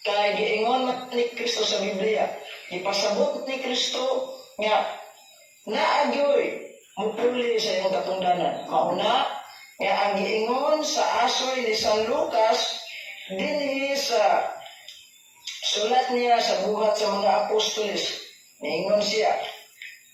Kay giingon man ni Kristo sa Biblia, gipasabot ni Kristo nga naa gyoy mupuli sa iyang katungdanan. Mauna nga ang giingon sa asoy ni San Lucas dinhi sa sulat niya sa Buhat sa mga Apostoles. Niingon siya,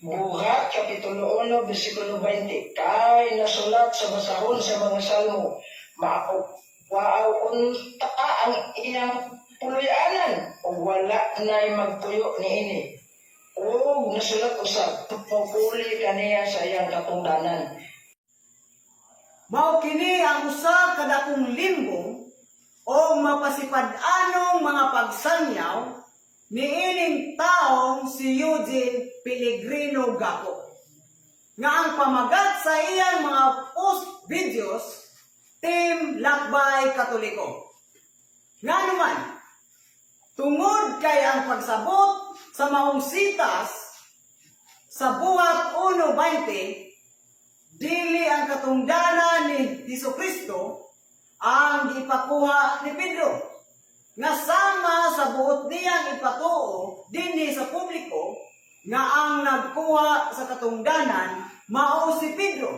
Buhat Kapitulo 1, versikulo 20, "Kay nasulat sa basahon sa mga salmo, maawaaw unta ang iyang puloy-anan ug wala na'y magpuyo niini. Ug nasulat usab, mupuli kaniya sa iyang katungdanan." Mao kini ang usa ka dakong limbong o mapasipad-anong mga pagsangyaw niining taong si Eugene Pellegrino Gaco, nga ang pamagat sa iyang mga post videos, Team Lakbay Katoliko. Nga naman, tungod kay ang pagsabot sa maong sitas sa Buhat 1:20, dili ang katungdanan ni Hesus Kristo ang gipakuha ni Pedro, nga sama sa buot niyang ipatuo dinhi sa publiko nga ang nagkuha sa katungdanan mao si Pedro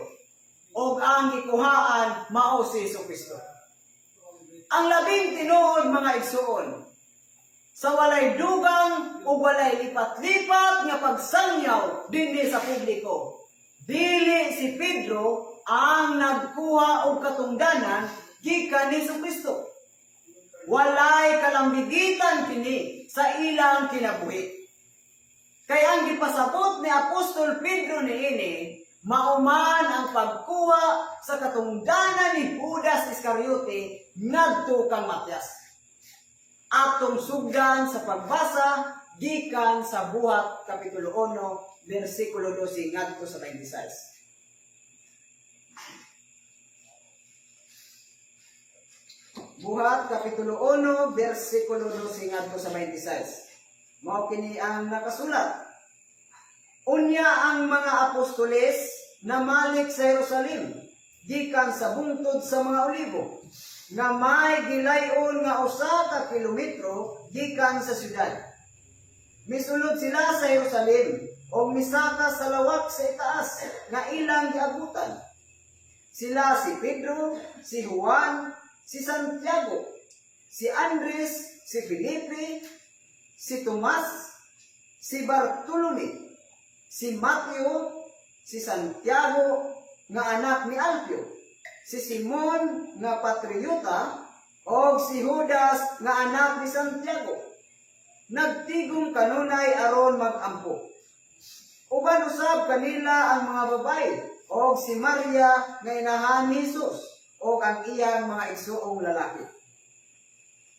ug ang gikuhaan mao si Hesus Kristo. Ang labing tinuod, mga igsuon, sa walay dugang o walay lipat-lipat nga pagsangyaw dinhi sa publiko, dili si Pedro ang nagkuha og katungdanan gikan ni Kristo. Walay kalambigitan kini sa ilang kinabuhi. Kay ang gipasabot ni Apostol Pedro niini mauman ang pagkuha sa katungdanan ni Judas Iscariote ngadto kang Matias. Atong sugdan sa pagbasa gikan sa Buhat Kapitulo 1 versikulo 12 ngadto sa 26. Buhat Kapitulo 1 versikulo 12 ngadto sa 26. Mao kini ang nakasulat. Unya ang mga apostoles namalik sa Jerusalem gikan sa bungtod sa mga Olibo, nga may gilayon nga 1 ka kilometro gikan sa syudad. Misulod sila sa Jerusalem og misaka sa lawak sa itaas nga ilang giabutan. Sila si Pedro, si Juan, si Santiago, si Andres, si Felipe, si Tomas, si Bartolome, si Mateo, si Santiago nga anak ni Alfeo, si Simon nga patriota, og si Judas nga anak ni Santiago. Nagtigom kanunay aron magampo. Uban usab kanila ang mga babae og si Maria nga inahan ni Jesus og ang iyang mga igsuong lalaki.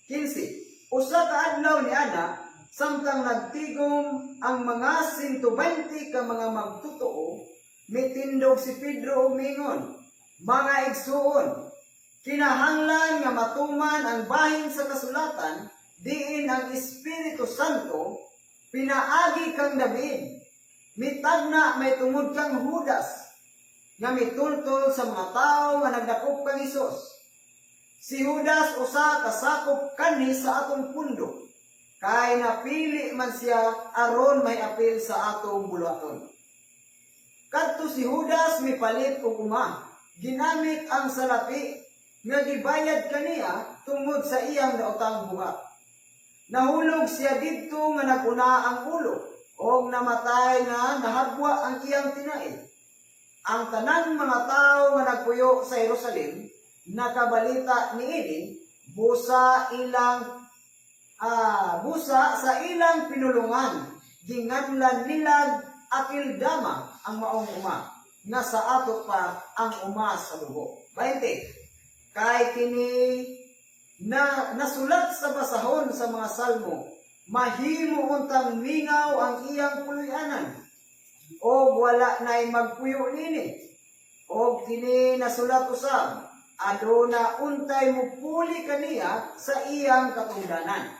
15. Usa ka adlaw ni ana, samtang nagtigom ang mga 120 ka mga magtotoo, mitindog si Pedro ug miingon, "Mga igsuon, kinahanglan nga matuman ang bahin sa kasulatan diin ang Espiritu Santo pinaagi kang David mitagna may tungod kang Judas nga mitultol sa mga tawo nga nagdakop kang Hesus. Si Judas usa ka sakop kanhi sa atong pundo, kay napili man siya aron may apil sa atong buluhaton. Kadto si Judas mipalit og uma, ginamit ang salapi nga gibayad kaniya tungod sa iyang nautang buhat. Nahulog siya didto nga naguna ang ulo og namatay nga nahagwa ang iyang tinai. Ang tanang mga tao nga nagpuyo sa Jerusalem nakabalita niini, busa sa ilang pinulungan ginganlan nilag Akildama ang maong uma, nga sa ato pa ang uma sa dugo." 20. Kay kini na nasulat sa basahon sa mga salmo, mahimo untang mingaw ang iyang puloy-anan og wala na'y magpuyo nini. Og kini nasulat usab, aduna untay mupuli kaniya sa iyang katungdanan.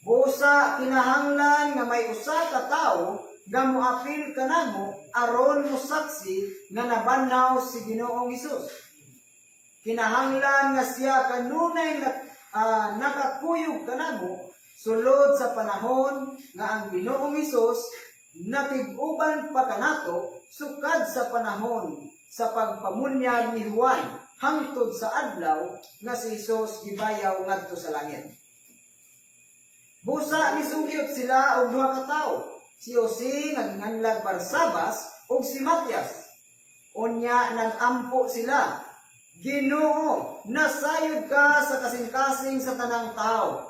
Busa kinahanglan nga may usa ka tawo nga moapil kanamo aron mosaksi nga nabanhaw si Ginoong Hesus. Kinahanglan nga siya kanunay na Nakakuyog kanamo sulod sa panahon nga ang Ginoong Hesus nakig-uban pa kanato sukad sa panahon sa pagpamunyag ni Juan hangtod sa adlaw nga si Hesus gibayaw ngadto sa langit. Busa misugyot sila og duha ka tawo, si Jose nga ginganlag Barsabas ug si Matias. Unya nag-ampo sila, "Ginoo, nasayod ka sa kasing-kasing sa tanang tao.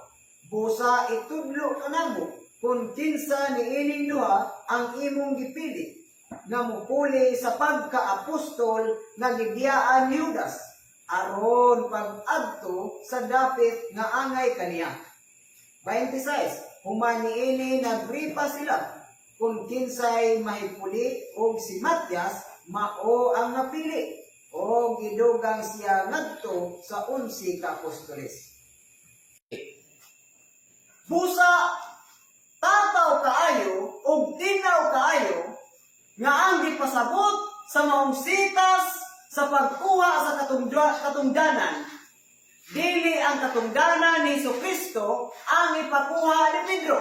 Busa itudlo kanamo kung kinsa niining duha ang imong gipili nga mupuli sa pagkaapostol nga gibiyaan ni Judas aron pag-adto sa dapit nga angay kaniya." 26. Human niini nagripa sila kung kinsay mahipuli, og si Matias mao ang napili o gidugang siya ngadto sa 11 ka apostoles. Busa tataw kaayo og tinaw kaayo nga ang gipasabot sa maong sitas sa pagkuha sa katungdanan, dili ang katungdanan ni Kristo ang ipakuha ni Pedro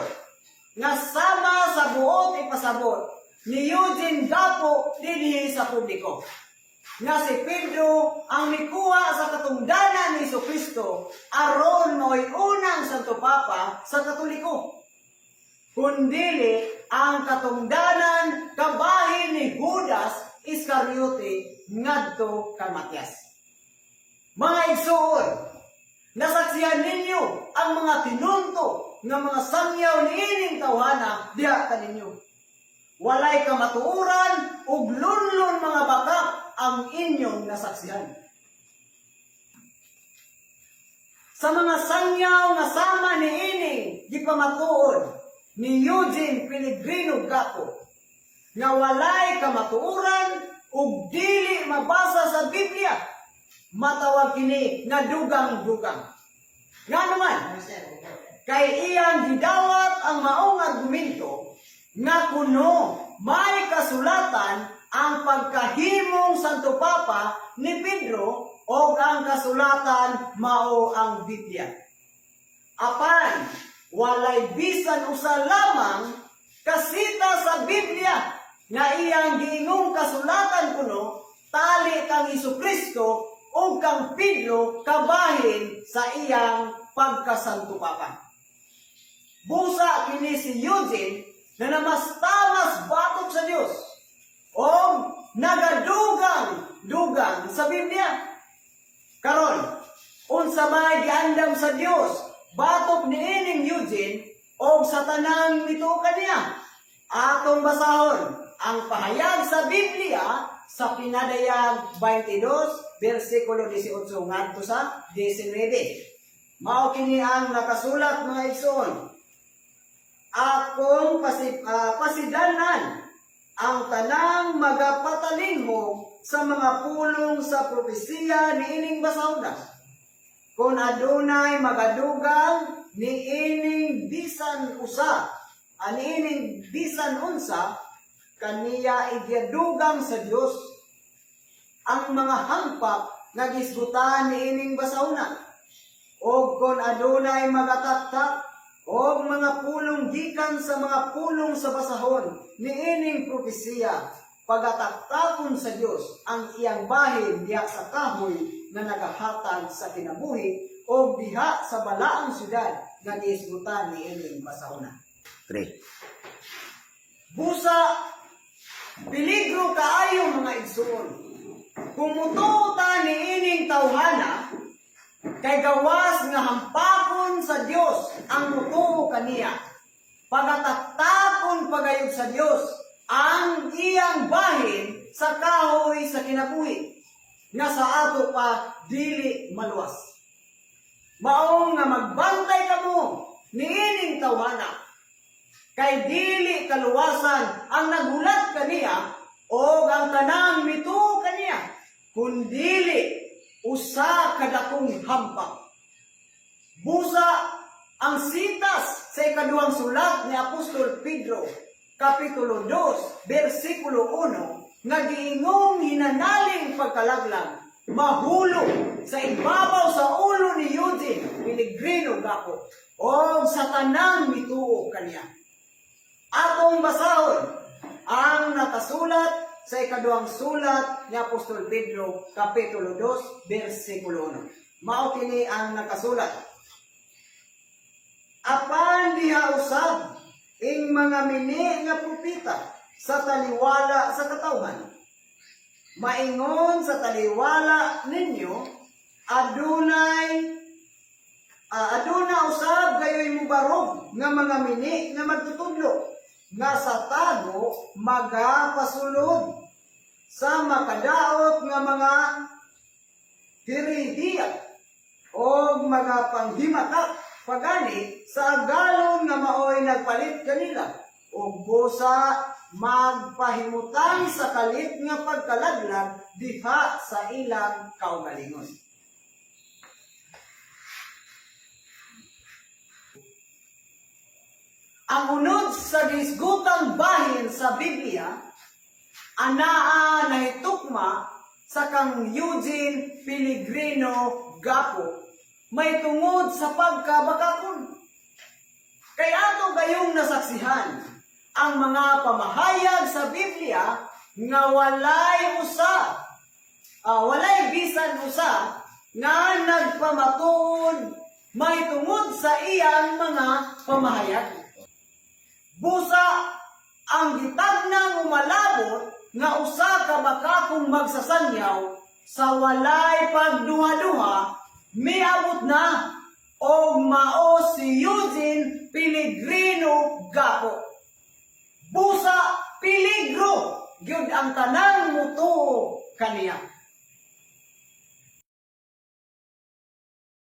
nga sama sa buot ipasabot ni Eugene Gapo dinhi sa publiko nga si Pedro ang mikuha sa katungdanan ni Kristo aron mao'y unang Santo Papa sa Katoliko, kundili ang katungdanan kabahin ni Judas Iscariote ngadto kang Matias. Mga igsuon, nasaksihan ninyo ang mga tinunto nga mga sangyaw niining tawhana diha kaninyo. Walay kamatuoran ug lunlun mga bakak ang inyong nasaksihan. Sa mga sangyaw nga sama niining gipamatuod ni Eugene Pellegrino Gapo nga walay kamatuoran ug dili mabasa sa Biblia, matawag kini nga dugang-dugang. Nga naman, kay iyang gidawat ang maong argumento nga kuno may kasulatan ang pagkahimong Santo Papa ni Pedro o ang kasulatan mao ang Biblia. Apan, walay bisan usa lamang kasita sa Biblia nga iyang giingong kasulatan kuno tali kang Kristo o kang Pedro kabahin sa iyang pagkasanto papa. Busa kini si Eugene na namastamas batok sa Dios o nagadugang dugang sa Biblia. Karon, unsa may giandam sa Dios batok niining Eugene o sa tanang mituo kaniya? Atong basahon ang pahayag sa Biblia sa Pinadayag 22 bersikulo 18 ngadto sa 19. Mao kini ang nakasulat, mga igsoon. "Akong pasidanan ang tanang magapatalinghog sa mga pulong sa propesiya niining basahuna. Kung adunay magadugang niining bisan usa, aniining bisan unsa, kaniya igiadugang sa Dios ang mga hampak nga gisgutan niining basahuna. Og kon adunay magataktak og mga pulong gikan sa mga pulong sa basahon niining propesiya, pagataktakon sa Dios ang iyang bahin diha sa kahoy nga nagahatag sa kinabuhi o diha sa balaang syudad nga gihisgutan niining basahona." 3. Busa peligro kaayo, mga igsoon, kung mutuo ta niining tawhana, kay gawas nga hampakon sa Dios ang mutuo kaniya, pagataktakon pagayod sa Dios ang iyang bahin sa kahoy sa kinabuhi nga sa ato pa dili maluwas. Maong nga magbantay kamo niining tawhana, kay dili kaluwasan ang naghulat kaniya o ang tanang mituo kaniya, kundili usa ka dakong hampak. Busa ang sitas sa ikaduhang sulat ni Apostol Pedro, Kapitulo 2, versikulo 1, nga giingong hinanaling pagkalaglag, mahulog sa ibabaw sa ulo ni Eugene Pelegrino Gapo o sa tanang mituo kaniya. Atong basahon ang nakasulat sa ikaduhang sulat ni Apostol Pedro, Kapitulo 2, versikulo 1. Mao kini ang nakasulat. "Apan diha usab ing mga mini nga propeta sa taliwala sa katawhan. Maingon sa taliwala ninyo, aduna usab gayoy mubarog nga mga mini nga magtutudlo nga sa tago magapasulod sa makadaot nga mga herehiya o mga panghimatak pagani sa agalon nga maoy nagpalit kanila ug busa magpahimutang sa kalit nga pagkalaglag diha sa ilang kaugalingon." Ang unod sa gihisgutang bahin sa Biblia, anaa nahitukma sa kang Eugene Pelegrino Gapo may tungod sa pagkabakakon. Kay ato gayong nasaksihan ang mga pamahayag sa Biblia nga walay bisan usa nga nagpamatuod may tungod sa iyang mga pamahayag. Busa ang gitagnang umalabot nga usa ka bakakong magsasangyaw sa walay pagduha-duha miabot na og mao si Eugene Pelegrino Gapo. Busa peligro gyud ang tanang mutuo kaniya.